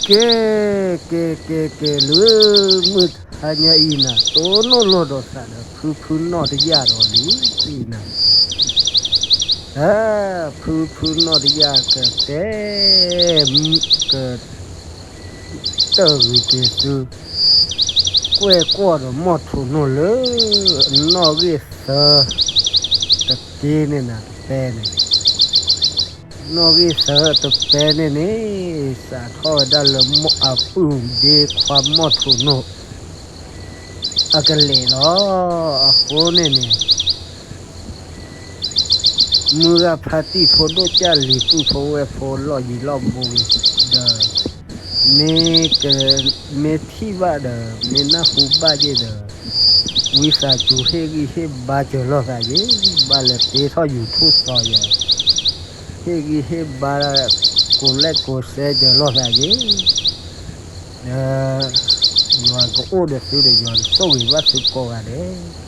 ကဲ ကဲ ကဲ ကဲ လၢမုၢ်ဟါညါအံၤနၤ တိၢ်နီၣ်လိာ်ဒီးသးဒီး ဖုဖုနီၢ်တယၣ်ဒီးလံ အံၤနၤ, တၢ် ဖုဖုနီၢ်တယၣ်ကတဲ က တၢၢ်ဂုၤက့ၤသု ကွဲၢ်ကွီၢ်ဒီးမီၢ်ထူးနီၢ်လၢ အနီၣ်ဂံၢ်သၢ တက့န့ၣ်နၤ တပဲန့ၣ်, နီၣ်ဂံၢ်သၢတပဲန့ၣ်န့ၣ် စးထီၣ်ဝဲဒၣ်လၢအပုၢ်ဒ့ခွါမီၢ်ထူးနီၢ် အကလဲၤလီၤ. အဃိန့ၣ်န့ၣ် မုၢ်ဂၤဖါတံၢ်ဖိဒိၣ်ကၢ်လံၤပုၢ်ဖိဝဲၢ်ဖိလီၢ်ယံၤလီၢ်ဘူးဒီး မ့ၢ်က မ့ၢ်ထံၣ်ဘၣ်ဒီး မ့ၢ်နၢ်ဟူဘၣ်ယ့ၢ်ဒီး ဝံသးစူၤဟ့ၣ်ဂံၢ်ဟ့ၣ်ဘါစၢၤလိာ်သးယ့ၢ်, ဘၣ်လဲၤတ့ထီၣ် YouTube သီယဲၢ်, ဟ့ၣ်ဂံၢ်ဟ့ၣ်ဘါ ကိးလဲၣ်ကိးစဲစၢၤလိာ်သးယ့ၢ်, ဒီး ယွၤကအိၣ်ဒီးသုဒီး ယွၤကဆိၣ်ဂ့ၤဘၣ်သုကိးဂၤဒဲး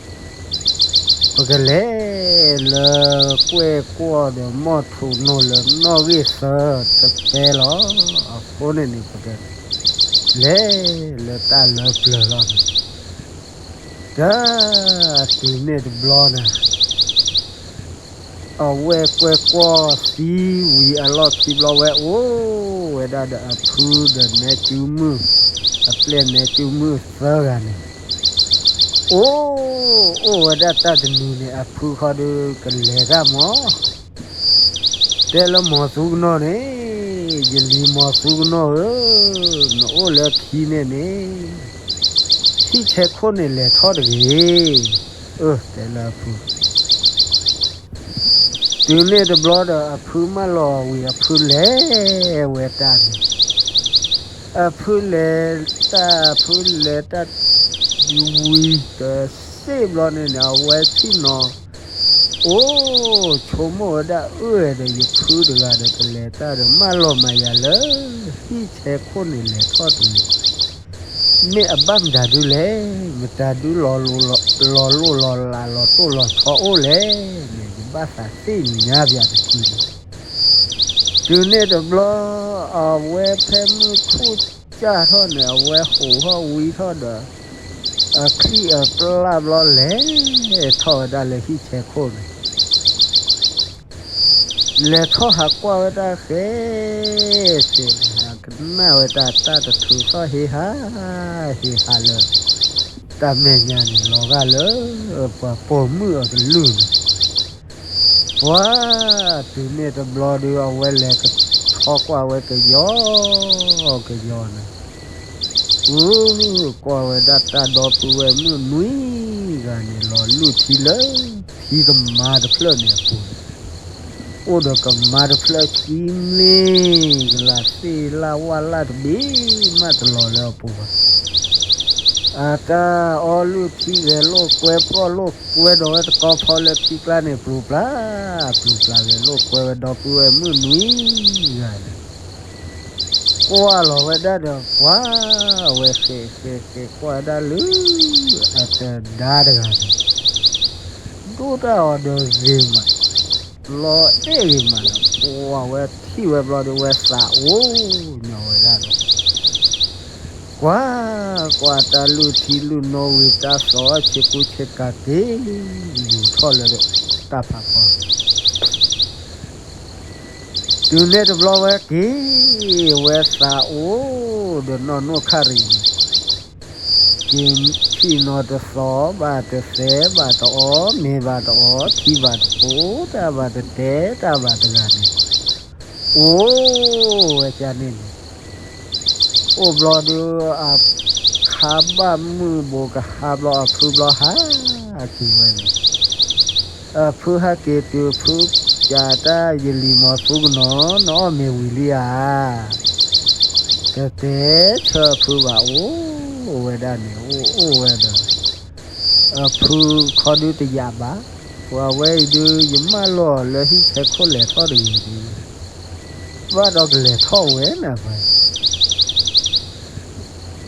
ပကလဲၤလၢကွဲၢ်ကွီၢ်ဒီးမီၢ်ထူးနီၢ်လၢနီၣ်ဂံၢ်သၢတပဲလီၤ. အဃိန့ၣ်န့ၣ် ပကလဲၤလၢတၢ်လၢပျၢၤလီၤန့ၣ်, တၢ် တုၤန့ၣ်တဘျီန့ၣ် အဝဲကွဲၢ်ကွီၢ်သံဝံၤအလီၢ်ခံဘျီဝဲ အိၣ်ဝဲဒၣ်ဒီးအဖုဒီးနဲကၠူမုၣ်, အပျဲၢ်နဲကၠူမုၣ်သၢဂၤန့ၣ် အိၣ် အိၣ်ဝဲဒၣ်တၢ်တနံၤန့ၣ် အဖုခီဒုးကလဲၤတၢ်မီၤ, တဲလၢမီၤသူကနီၤန့ၣ်, ယလံၤမီၤသူကနီၤဧၢ, နအိၣ်လၢခံန့ၣ်န့ၣ် ဟံၣ်ဆဲခိၣ်န့ၣ်လဲၤထီၣ်တဂ့ၤ, အၢ တဲလၢအဖု တုၤန့ၣ်တဘျီဒီး အဖုမၢလီၤဝံၤ အဖုလဲၤဝဲတၢ်န့ၣ်, အဖုလဲၤတၢ် အဖုလဲၤတၢ် ဝံၤတစ့ၢ်ဘျီန့ၣ်န့ၣ် အဝဲဆ့ၣ်နီၤ အိၣ် ဆိကမိၣ်ဝဲဒၣ်အၢၣ်ဒီး ယဖုတဂၤဒီးကလဲၤတၢ်ဒီး မၢလီၤမၤယၤလၢ ဟံၣ်ဆဲခိၣ်န့ၣ်လဲၤထီၣ်တဂ့ၤ မ့ၢ်အဘၣ်မတၤဒုလဲၣ်, မတၤဒုလီၤလိၢ်လီၤလးလီၤတိၢ်လီၤဆီအိၣ်လဲၣ်န့ၣ် ယဘၣ်သးသ့ၣ်ညါပၠးတထံၣ်န့ၣ်, တုၤန့ၣ်တဘျီ အဝဲဖဲမုၢ်ထူၣ်ကၢ်ထီၣ်န့ၣ် အဝဲဟိးထီၣ်ဝံထီၣ်ဒီး အချံၣ်အပျၢ်ဘျီလဲၤထီၣ်ဝဲဒၣ်လၢဟံၣ်ဆဲခိၣ်န့ၣ် လဲၤထီၣ်ဟးကွၢ်ဝဲတၢ်ဃဲ ကနၣ်ဝဲတၢ်တၢ်တထုးထီၣ်ဟ့ဟး ဟ့ဟးလၢ တၢ်မဲာ်ညါန့ၣ် လီၤဂာ်လၢ ပှၤပိာ်မုၣ်အကလုၢ်န့ၣ်, ပှၤ တုၤန့ၣ်တဘျီဒီး အဝဲလဲၤကဆီကွၢ်ဝဲကယီ ကယီန့ၣ် အု ကွၢ်ဝဲဒၣ်တၢ်ဒီပုၢ်ဝဲၢ်မုၣ်နွံဂၤန့ၣ် လီၤလုၢ်ထံလၢ ထံကမါတဖျၢၣ်န့ၣ်အပူၤန့ၣ်, အိၣ်ဒီးကမါတဖျၢၣ်ဆှံမ့ၢ်ကလးသ့ၣ်လၢ်ဝၣ်လၢ်တဘ့ၣ်မးတလီၤလၢအပူၤဘၣ်. အတၢ်အီလုၢ်ထံဂဲၤလိာ်ကွဲ ပီၣ်လိာ်ကွဲဒီးဝဲတကီဖီလၢထံကျါန့ၣ် ပျူၤပျၢ် ပျူၤပျၢ်ဂဲၤလိာ်ကွဲဝဲဒီပုၢ်ဝဲၢ်မုၣ်နွံဂၤန့ၣ် ကွၢ်လီၤဝဲဒၣ်ဒီး ပှၤဝဲဃဲးဃဲးဃဲးကွၢ်ဒၣ်လၢ အတဒါတဂၤန့ၣ် ဒိၣ်တၢ်အီၤဒီးဂ့ၤမး, လီၤအဲၣ်ဂ့ၤမးဒီး ပှၤဝဲထံၣ်ဝဲဘျီဒီး ဝဲသးအိၣ်ညီဝဲဒၣ်ဒီး ကွၢ် ကွၢ်တၢ်လုၢ်ထံလုၢ်နိဝံၤ တၢ်သီဆ့ကူဆ့ကၤက့ၤ ယူၤထီၣ်လၢတၢ်ဖးဖီ တုၤန့ၣ်တဘျီဝဲက့ၤ ဝဲသးအိၣ်ဒီးနီၢ်နီၢ်ခါရံၣ်န့ၣ် က့ၤဆ့ၣ်နီၤတသီဘၣ်တသဲဘၣ်တအီ မ့ၤဘၣ်တအီ ထံဘၣ်တဖိ တၢ်ဘၣ်တတဲ တၢ်ဘၣ်တဂၤန့ၣ် အိၣ်ဝဲကန့ၣ်န့ၣ် အိၣ်ဘျီဒီး အခါဘၣ်မုၢ်ဘိးကဟါဘျီ အဖုဘျီဟးက့ၤဝဲန့ၣ် အဖုဟးက့ၤတုၤ ဖုကးတၢ် ယလံၤမီၤသူကနီၤ နအီၣ်မ့ၤဝံၤလံဧါ တတဲဆၢအဖုဘၣ် အိၣ်ဝဲဒၣ်န့ၣ် အိၣ်အိၣ်ဝဲဒီး အဖုခီဒုတယာ်ဘၣ်, ပှၤဝဲအံၤဒု ယမၢလီၤလၢဟံၣ်ဆဲခိၣ်လဲၤထီၣ်တဂ့ၤဒု ဘၣ်ဒီးကလဲၤထီၣ်ဝဲနၤပှၤ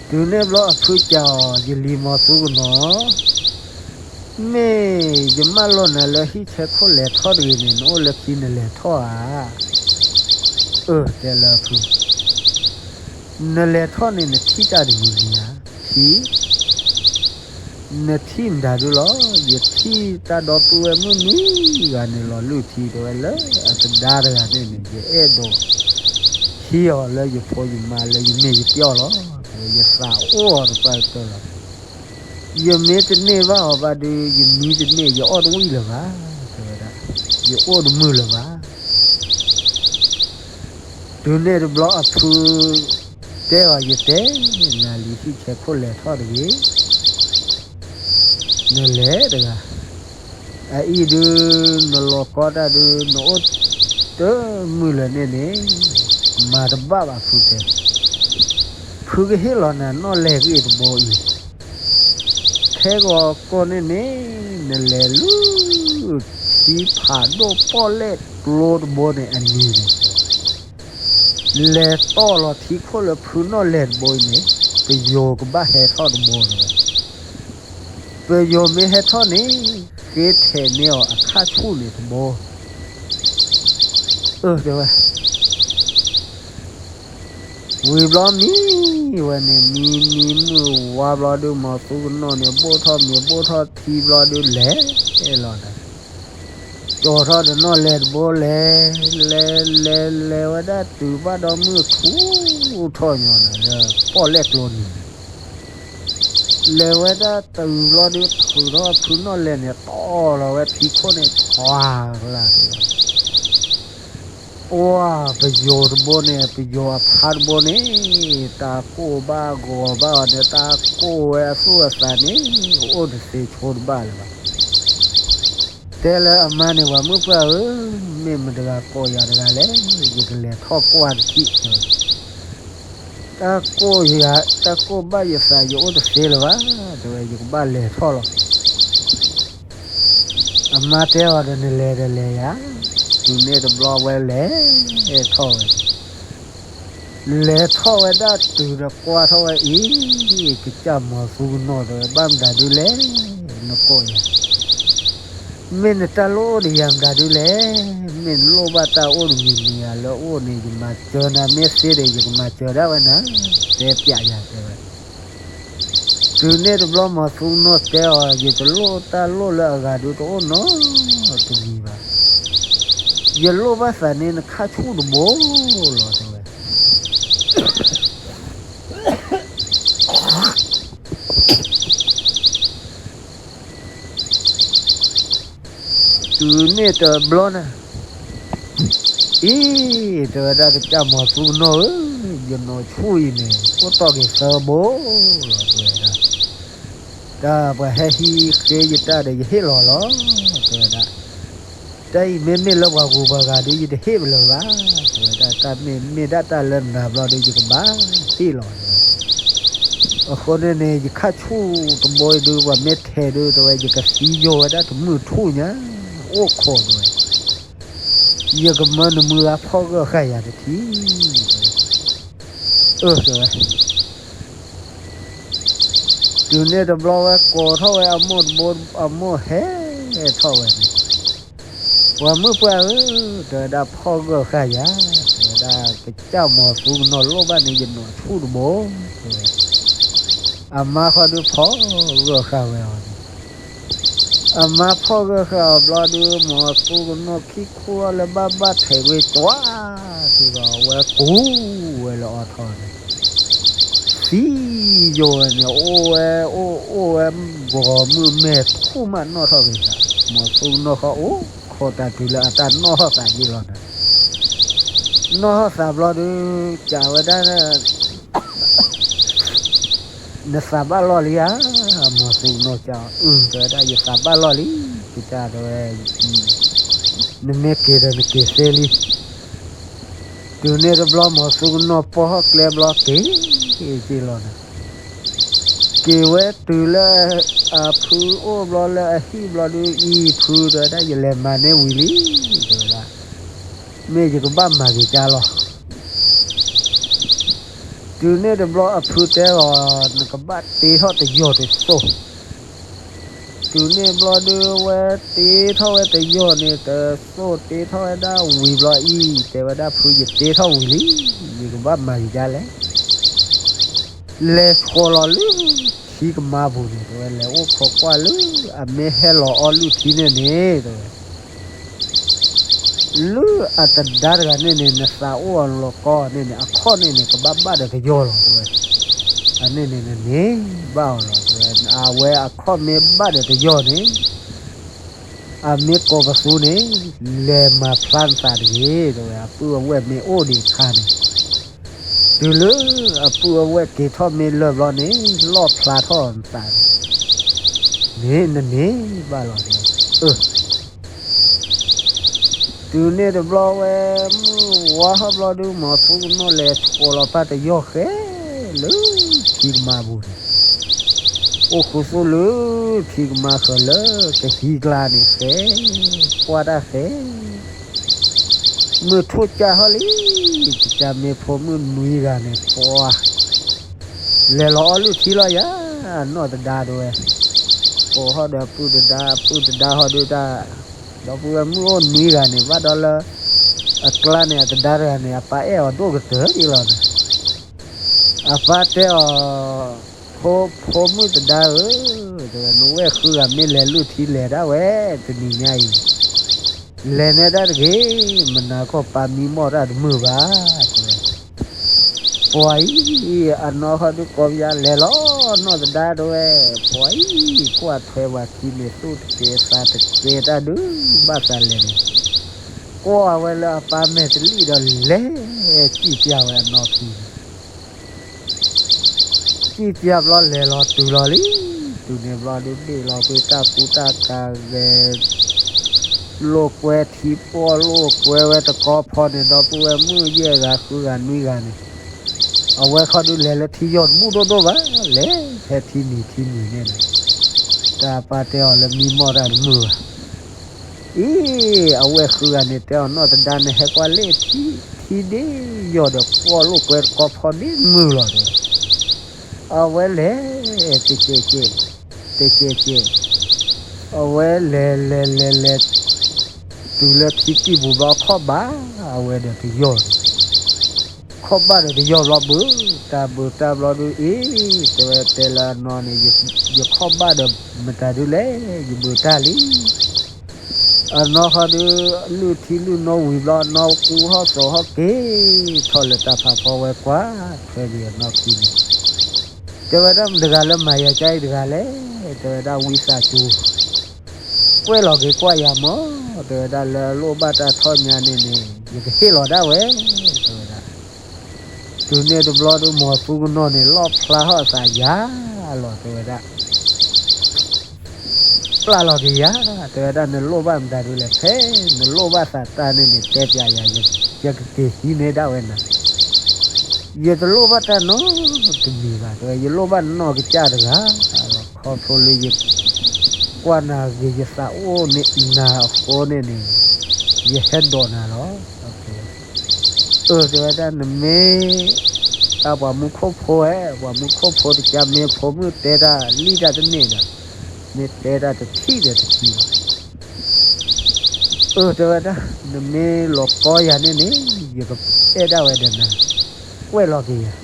တုၤန့ၣ်ဘျီအဖုကးအီၤ ယလံၤမီၤသူကနီၤ, မ့ၢ်ယမၢလီၤနၤလၢဟံၣ်ဆဲခိၣ်လဲၤထီၣ်တဂ့ၤန့ၣ် နအိၣ်လၢခံနလဲၤထီၣ်ဧါ. အၢ တဲလၢအဖု, နလဲၤထီၣ်န့ၣ် နထံၣ်တၢ်တမံၤမံၤဧါ, ထံၣ်, နထံၣ်မတၤဒုလီၤ, ယထံၣ်တၢ်ဒီပုၢ်ဝဲၢ်မုၣ်နွံဂၤန့ၣ် လီၤလုၢ်ထံတဲဝဲလၢအကဒါတဂၤန့ၣ်န့ၣ် ယအဲၣ်ဒိးဟံးအီၤလၢယဖိယမါလၢယမ့ၢ်ယပျီၢ်လီၤ. ယသးအိၣ်အီၤတပှၢ်ကတၢၢ်လီၤ. ယမ့ၢ်တန့ၢ်ဘၣ်အီၤဘၣ်ဒုး ယမံတန့ၢ် ယအီၣ်တဝံၣ်လၢၤဘၣ် တဲဝဲဒၣ်, ယအိၣ်တမုာ်လၢၤဘၣ်. တုၤန့ၣ်တဘျီအဖု တဲအီၤ ယတဲ, နၤလံဟံၣ်ဆဲးခိၣ်လဲၤထီၣ်တဂ့ၤ, နလဲၤတဂၤ, အအံၤဒုး နလီၤကီတၢ်ဒုး နအိၣ်တမုာ်လၢၤန့ၣ်န့ၣ်, မၤတဘၣ်ဘၣ်ဖုတဲ, ဖုကဟ့ၣ်လီၤနၤနီၣ်လဲၢ်ဂ့ၢ်တဘိအံၤ ခဲဂီၤကိးန့ၣ်န့ၣ် နလဲၤလၢထံဖးဒိၣ်ပီၣ်လဲၣ်ကျိတဘိန့ၣ်အနံၤန့ၣ်, လဲၤတီၢ်လီၤထံခိၣ်လၢဖုနီၣ်လဲၢ်တဘိအံၤန့ၣ်, ပယိၤကဘၣ်ဟဲထီၣ်တဘိတဲဝဲ. ပယိၤမ့ၢ်ဟဲထီၣ်န့ၣ် ဃ့ထဲးန့ၢ်အီၤအခၣ်ဆူၣ်န့ၣ်တဘိ အၢ တဲဝဲ. ဝံၤဘျီမံဝဲန့ၣ် မံမံမုၢ်ဝါဘျီဒုး မီၤသူကနီၣ်န့ၣ် ဘိၣ်ထီၣ်မ့ၤဘိၣ်ထီၣ်ထံဘျီဒုး လဲၤလီၤဒီး ကၠီၤထီၣ်ဒီးနီၣ်လဲၢ်တဘိလဲၤ, လဲၤလဲၤလဲၤဝဲဒၣ်တုၤဘၣ်ဒီးမုၢ်ထူ ထီၣ်ညီနုၢ်လၢပီၣ်လဲၣ်ကျိနံၤန့ၣ်, လဲၤဝဲဒၣ်တုၤဘျီဒုး ထုးထီၣ်ဖုနီၣ်လဲၢ်န့ၣ် တီၢ်လီၤဝဲထံခိၣ်န့ၣ် ဆွးကလၤက့ၤလီၤ. ပှၢ်ပယီၤတဘိန့ၣ် ပယီၤအဖါတဘိန့ၣ် တၢ်ကိၢ်ဘၣ်ဂီၤဘၣ်အီၤန့ၣ် တၢ်ကိၢ်ဝဲအသူၣ်အသးန့ၣ် အိၣ်တသ့ဆိတဘၣ်လၢၤဘၣ်. တဲလၢအမါန့ၣ် ပှၤမုၣ်ပှၢ်ဧၢ, မ့ၢ်မတၤတဂၤကိးယၤတဂၤလဲၣ်, ယကလဲၤထီၣ်ကွၢ်တထံၣ်. တၢ်ကိၢ်ယၤ, တၢ်ကိၢ်ဘၣ်ယသး ယအိၣ်တသ့လၢၤဘၣ်, တဲဝဲ ယကဘၣ်လဲၤထီၣ်လီၤ. အမါတဲအီၤဒီး နလဲၤဒီးလဲၤယၤ, တုၤန့ၣ်တဘျီဝဲလဲၤထီၣ်ဝဲ လဲၤထီၣ်ဝဲဒၣ်တုၤဒီးကွၢ်ထီၣ်ဝဲအံၤ, ကစၢ်မီၤသူကနီၣ်တဲဝဲ ဘၣ်မတၤဒုလဲၣ်, နကိးယၤ, မ့ၢ်နတၢ်လိၣ်အိၣ်ဒီးယၤမတၤဒုလဲၣ်, မ့ၢ်နလိၣ်ဘၣ်တၢ်အိၣ်တမံၤမံၤဧါလၢအအိၣ်န့ၣ် ယမၤစၢၤနၤ, မ့ၢ်သ့ဒီး ယကမၤစၢၤဒၣ်ဝဲနၤ, တဲပျးယၤတဲဝဲ. တုၤန့ၣ်တဘျီမီၤသူကနီၣ်တဲအီၤ, ယတလိၣ်တၢ်လိၣ်လၢအဂၤဒုတအိၣ်နီတမံၤဘၣ်, ယလိၣ်ဘၣ်သးန့ၣ် နခၣ်ဆူၣ်တဘိလီၤ တဲဝဲ. တုၤန့ၣ်တဘျီန့ၣ်, အံၤ, တဲဝဲဒၣ် ကစၢ်မီၤသူကနီၣ်ဧၢ, ယနီၢ်ဆူၣ်အံၤန့ၣ် အိၣ်တီၢ်က့ၤသၢဘိလီၤ တဲဝဲဒၣ်. တၢ်ပှၤဟဲဟံးဃ့ယတၢ်ဒီး ယဟ့ၣ်လီၤလီၤ တဲဝဲဒၣ်. တၢ်အံၤမ့မ့ၢ်လၢပှၤဂုၤပှၤဂၤဒု ယတဟ့ၣ်ပလၢၤဘၣ် တဲဝဲဒၣ်, တၢ်မ့ၢ်မ့ၢ်ဒၣ်တၢ်လၢနၤဘျီဒု ယကဘၣ်ဟ့ၣ်လီၤ တဲဝဲ. အဃိန့ၣ်န့ၣ် ယခၣ်ဆူၣ်တဘိအံၤဒု ပှၤမ့ၢ်ထဲးဒု တဲဝဲ ယကသံယိာ်ဝဲဒၣ်တမုၢ်ထူၣ်ညါ, အိၣ်ခိး တဲဝဲ, ယကမၢနမုၢ်ဂၤဖီၣ်ဂၢၢ်ဃာ်ယၤတထံၣ် တဲဝဲ. အၢ တဲဝဲ. တုၤန့ၣ်တဘျီဝဲကိးထီၣ်ဝဲအမိၢ်တဘိ, အမိၢ်ဟဲထီၣ်ဝဲန့ၣ်, ပှၤမုၣ်ပှၢ်ဧၢ, တဲဝဲဒၣ် ဖီၣ်ဂၢၢ်ဃာ်ယၤ, တဲဝဲဒၣ် ကစၢ်မီၤသူကနီၣ်လိၣ်ဘၣ်န့ၣ် ယနီၢ်ဆူၣ်တဘိ, တဲဝဲ. အမါဃီဒုဖီၣ်ဂၢၢ်ဃာ်ဝဲအီၤန့ၣ်, အမါဖီၣ်ဂၢၢ်ဃာ်အီၤဘျီဒု မီၤသူကနီၣ်ခံခူၣ်ထီၣ်လၢဘၣ်ဘၣ်ထဲးကွ့ၢ် ကၠွါ, တုၤဒီးအဝဲကူဝဲလၢအီၤထီၣ်န့ၣ် သံယိာ်ဝဲန့ၣ် အိၣ်ဝဲ, အိၣ်, အိၣ်ဝဲ, ဂီၤမုၢ်မဲာ်ထူၣ်မးနီၣ်ထီၣ်က့ၤသး, မီၤသူကနီၣ်ဃီအိၣ်ခိးတၢ်တုၤလၢအတၢ်နီၣ်ထီၣ်သးယ့ၢ်လီၤန့ၣ်, နီၣ်ထီၣ်သးဘျီဒု ကးဝဲဒၣ် နသးဘၣ်လီၢ်လံဧါ, မီၤသူကနီၣ်ကးအီၤ, အု တဲဝဲဒၣ် ယသးဘၣ်လီၢ်လံ, ကစၢ်တဲဝဲ, နမ့ၢ်က့ၤဒီးနက့ၤသ့လံ. တုၤန့ၣ်တဘျီ မီၤသူကနီၣ်ပီၢ်ဟီၣ်ကျဲဘျီက့ၤ, က့ၤလီၤနၤ, က့ၤဝဲတုၤလၢအဖုအိၣ်ဘျီလၢအဟံၣ်ဘျီဒု အံၤဖု တဲဝဲဒၣ် ယလဲၤမၤန့ၢ်ဝံၤလံ, တဲဝဲဒၣ်, မ့ၢ်ယကဘၣ်မၤက့ၤကၢ်လီၤ. တုၤန့ၣ်တဘျီအဖုတဲအီၤ, နကဘၣ်တ့ထီၣ်တယီၢ်တစိၢ်, တုၤန့ၣ်ဘျီဒုဝဲတ့ထီၣ်ဝဲတယီၢ်န့ၣ် တစိၢ်တ့ထီၣ်ဝဲဒၣ်ဝံၤဘျီအံၤ, တဲဝဲဒၣ်ဖု ယတ့ထီၣ်ဝံၤလံ, ယကဘၣ်မၤက့ၤကၢ်လဲၣ်. လဲၤဆှီလီၤလၢထံကမါပူၤန့ၣ် တဲဝဲ လဲၤအိၣ်ခိးကွၢ်လၢ အမ့ၢ်ဟဲလီၤအီလုၢ်ထံန့ၣ်န့ၣ် တဲဝဲ လၢအတဒါတဂၤန့ၣ်န့ၣ် နသးအိၣ်အလီၤကီန့ၣ်န့ၣ် အခီၣ်န့ၣ်န့ၣ် ကဘၣ်ဘၣ်ဒီးတယီၢ်လီၤ တဲဝဲ. အန့ၣ်န့ၣ် နန့ၢ်ဘၣ်အီၤလီၤ တဲဝဲ. အဝဲအခီၣ်မ့ၢ်ဘၣ်ဒီးတယီၢ်န့ၣ် အမ့ၢ်ကိးပသူန့ၣ် လဲၤမၤဖျါနသးတဂ့ၤ တဲဝဲ. အပုၢ်အဝဲၢ်မ့ၢ်အိၣ်ဒံးအခါန့ၣ် တုၤလၢအပုၢ်အဝဲၢ်က့ၤထီၣ်မ့ၢ်လၢၢ်ဘျီန့ၣ် လီၣ်ဖျါထီၣ်နသးန့ၣ် န့ၣ်နန့ၢ်ဘၣ်လီၤ တဲဝဲ. တုၤန့ၣ်တဘျီဝဲ မုၢ်ဝါထီၣ်ဘျီဒုး မီၤသူကနိၣ်လဲၤဆှီလီၤဖးတယီၢ်ဃဲ လၢထံကမါပူၤန့ၣ် အိၣ်ဃူသိၣ်လၢထံကမါဃၢၤလၢကဟံးကျါန့ၣ်ဃဲ ကွၢ်တၢ်ဃဲ မုၢ်ထူၣ်ကၢ်ထီၣ်လံ တကမ့ၢ်ဖိမုၣ်နွံဂၤန့ၣ် ပှၤ လဲၤလီၤအီလုၢ်ထံလီၤယၤ အနီၢ်တဒါတဲဝဲ ကိးထီၣ်ဒီးအပုၢ်တဒါ အပုၢ်တဒါဟီဒုးတၢ် ဒီပုၢ်ဝဲၢ်မုၣ်အိၣ်နွံဂၤန့ၣ် ဘၣ်ဒီးလၢ အကျါန့ၣ် အတဒါတဂၤန့ၣ် အပၢ်အဲၣ်အီၤဒိၣ်ကတၢၢ်ဒ်လီၤန့ၣ် အပၢ်တဲအီၤ ဖိ ဖိမုၣ်တဒါဧၢ, တဲဝဲ နဝဲၢ်ဃုဂၤမ့ၢ်လဲၤလုၢ်ထံလဲၤဒၣ်ဝဲ တနံၤညါအံၤ, လဲၤနဲဒၣ်တဂ့ၤ, မနၤခီၣ်ပၢ်မံမီၢ်တၢ်တမုာ်ဘၣ်, တဲဝဲ. ပှၤအံၤ အနီၢ်ဃီဒုးကိးပယါလဲၤလီၤနီၢ်သဒါတဲဝဲ, ပှၤအံၤ ကွၢ်ထွဲပှၤခံန့ၣ် သူၣ်တကဲသးတကဲတၢ်ဒုး ဘၣ်သးလဲၤန့ၣ်, ကွၢ်ဝဲလၢအပၢ်မဲာ်တလံၣ်ဒီးလဲၤစံၣ်ပျၢ်ဝဲအနီၢ်ခံန့ၣ် စံၣ်ပျၢ်ဘျီလဲၤလီၤတုၤလီၤလံ, တုၤန့ၣ်ဘျီဒုးဘ့ၣ်လီၤကွံာ်တၢ်ကူတၢ်ကၤဂဲၤ လိာ်ကွဲထံပီၢ်လိာ်ကွဲဝဲတကီဖီန့ၣ် ဒီပုၢ်ဝဲၢ်မုၣ်ယဲၢ်ဂၤဃုဂၤနွံဂၤန့ၣ်, အဝဲခီဒုးလဲၤလၢထံယီၢ်တဘူၣ်ဒိၣ်ဒိၣ်ဘၣ်, လဲၤဖဲထံနံၤထံနံၤန့ၣ်ဒီး, တၢ်ပၢ်တဲအီၤလၢမံမီၢ်တၢ်တမုာ်ဘၣ်. အံၤ အဝဲၢ်ဃုဂၤန့ၣ် တဲအီၤနီၢ်သဒါနဟဲကွၢ်လၢထံ ထံဒ့ယီၢ်ဒီးပီၢ်လိာ်ကွဲတကီဖီဒ့မုာ်လီၤတဲဝဲ. အဝဲလဲၤ တကဲကဲ တကဲကဲ, အဝဲလဲၤလဲၤလဲၤလဲၤ တုၤလၢထံကံၢ်ပူၤဘျီခီၣ်ဘၣ် အဝဲဒီးတယီၢ်န့ၣ်, ခီၣ်ဘၣ်ဒီးတယီၢ်ဘျီဘုးတၢ်ဘုးတၢ်ဘျီဒုးအံၤ တဲဝဲတဲလၢအနီၢ်န့ၣ်, ယခီၣ်ဘၣ်ဒီးမတၤဒုးလဲၣ် ယဘုးတၢ်လံ အနီၢ်ဃီဒုး လုၢ်ထံလုၢ်နိဝံၤဘျီ အနီၢ်ကူဟီၣ်သိးဟီၣ်က့ၤထီၣ်လၢတၢ်ဖးဖီဝဲကွၢ်ထွဲဒံးအနီၢ်ခံန့ၣ်, တဲဝဲဒၣ်မတၤတဂၤလၢမၤယၤကါအံၤတဂၤလဲၣ်, တဲဝဲဒၣ်ဝံသးစူၤ ကွဲၢ်လီၤက့ၤကွၢ်ယၤမၢ်, တဲဝဲဒၣ်လၢအလိၣ်ဘၣ်တၢ်ထီၣ်ညါန့ၣ်န့ၣ် ယကဟ့ၣ်လီၤဒၣ်ဝဲ, တဲဝဲဒၣ် တုၤန့ၣ်တဘျီဒုး မီၤသူကနီၢ်န့ၣ် လီၣ်ဖျါထီၣ်အသးယၤလီၤ တဲဝဲဒၣ်, ပျၢ်လီၤက့ၤယၤ, တဲဝဲဒၣ်နလိၣ်ဘၣ်မတၤဒုးလဲၣ်, ဖဲနလိၣ်ဘၣ်သးတၢ်န့ၣ်န့ၣ် တဲပျးယၤ, ယကက့ၤဟံးန့ၢ်ဒၣ်ဝဲနၤ, ယတလိၣ်ဘၣ်တၢ်နီတမံၤဘၣ်, တဲဝဲ ယလိၣ်ဘၣ်နီၢ်ကစၢ်တဂၤလီၤ, ခီဖျိလၢယ ကွၢ်နၤဂ့ၤ ယသးအိၣ်န့ၢ်နၤအဃိန့ၣ်န့ၣ် ယဟဲဒိးနၤလီၤ. အၢ တဲဝဲဒၣ်နမ့ၢ် တၢ်ပှၤမူခိၣ်ဖိဧါ, ပှၤမူခိၣ်ဖိတကါ မ့ၢ်ဖိမုၣ်တဲတၢ်လံၣ်တၢ်တန့ၢ်ဒီး မ့ၢ်တဲတၢ်တထံၣ်ဒီးတထံၣ်လီၤ. အၢ တဲဝဲဒၣ် နမ့ၢ်လီၤကီယၤန့ၣ်န့ၣ် ယကအဲၣ်ဒၣ်ဝဲဒီးနၤ, ကွဲၢ်လီၤက့ၤယၤ